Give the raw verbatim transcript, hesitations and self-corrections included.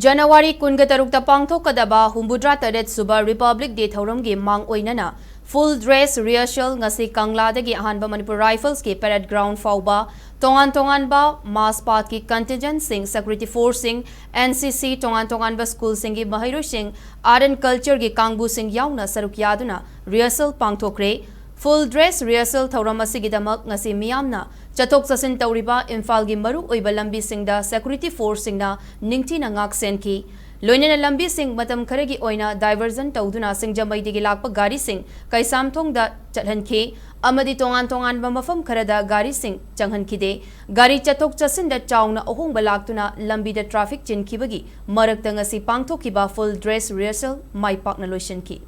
ꯖꯅꯋꯥꯔꯤ ꯀꯨꯟꯒ ꯇꯔꯨꯛꯇ ꯄꯥꯡꯊꯣꯛꯀꯗꯕ ꯍꯨꯝꯐꯨꯇꯔꯥ ꯇꯔꯦꯠ ꯁꯨꯕ Republic Day ꯊꯧꯔꯝꯒꯤ ꯃꯥꯡ ꯑꯣꯏꯅꯅ full dress rehearsal ꯉꯁꯤ ꯀꯪꯂꯥꯗꯒꯤ ꯑꯍꯥꯟꯕ ꯃꯅꯤꯄꯨꯔ Riflesꯀꯤ parade ground ꯐꯥꯎꯕ ꯇꯣꯉꯥꯟ ꯇꯣꯉꯥꯟꯕ mass pathꯀꯤ contingentꯁꯤꯡ, security forceꯁꯤꯡ, N C C, ꯇꯣꯉꯥꯟ ꯇꯣꯉꯥꯟꯕ schoolꯁꯤꯡꯒꯤ ꯃꯍꯩꯔꯣꯏꯁꯤꯡ, art and cultureꯒꯤ ꯀꯥꯡꯕꯨꯁꯤꯡ ꯌꯥꯎꯅ ꯁꯔꯨꯛ ꯌꯥꯗꯨꯅ rehearsal ꯄꯥꯡꯊꯣꯛꯈ꯭ꯔꯦ꯫ Full dress rehearsal ꯊꯧꯔꯝ ꯑꯁꯤꯒꯤꯗꯃꯛ ꯉꯁꯤ ꯃꯤꯌꯥꯝꯅ ꯆꯠꯊꯣꯛ ꯆꯠꯁꯤꯟ ꯇꯧꯔꯤꯕ ꯏꯝꯐꯥꯜꯒꯤ ꯃꯔꯨꯑꯣꯏꯕ ꯂꯝꯕꯤꯁꯤꯡꯗ security forceꯁꯤꯡꯅ ꯅꯤꯡꯊꯤꯅ ꯉꯥꯛ ꯁꯦꯟꯈꯤ꯫ ꯂꯣꯏꯅꯅ ꯂꯝꯕꯤꯁꯤꯡ ꯃꯇꯝ ꯈꯔꯒꯤ ꯑꯣꯏꯅ diversion ꯇꯧꯗꯨꯅ ꯁꯤꯡꯖꯃꯩꯗꯒꯤ ꯂꯥꯛꯄ ꯒꯥꯔꯤꯁꯤꯡ ꯀꯩꯁꯥꯝꯊꯣꯡꯗ ꯆꯠꯍꯟꯈꯤ ꯑꯃꯗꯤ ꯇꯣꯉꯥꯟ ꯇꯣꯉꯥꯟꯕ ꯃꯐꯝ ꯈꯔꯗ ꯒꯥꯔꯤꯁꯤꯡ ꯆꯪꯍꯟꯈꯤꯗꯦ꯫ ꯒꯥꯔꯤ ꯆꯠꯊꯣꯛ ꯆꯠꯁꯤꯟꯗ ꯆꯥꯎꯅ ꯑꯍꯣꯡꯕ ꯂꯥꯛꯇꯨꯅ ꯂꯝꯕꯤꯗ traffic ꯆꯤꯟꯈꯤꯕꯒꯤ ꯃꯔꯛꯇ ꯉꯁꯤ ꯄꯥꯡꯊꯣꯛꯈꯤꯕ full dress rehearsal ꯃꯥꯏ ꯄꯥꯛꯅ ꯂꯣꯏꯁꯤꯟꯈꯤ꯫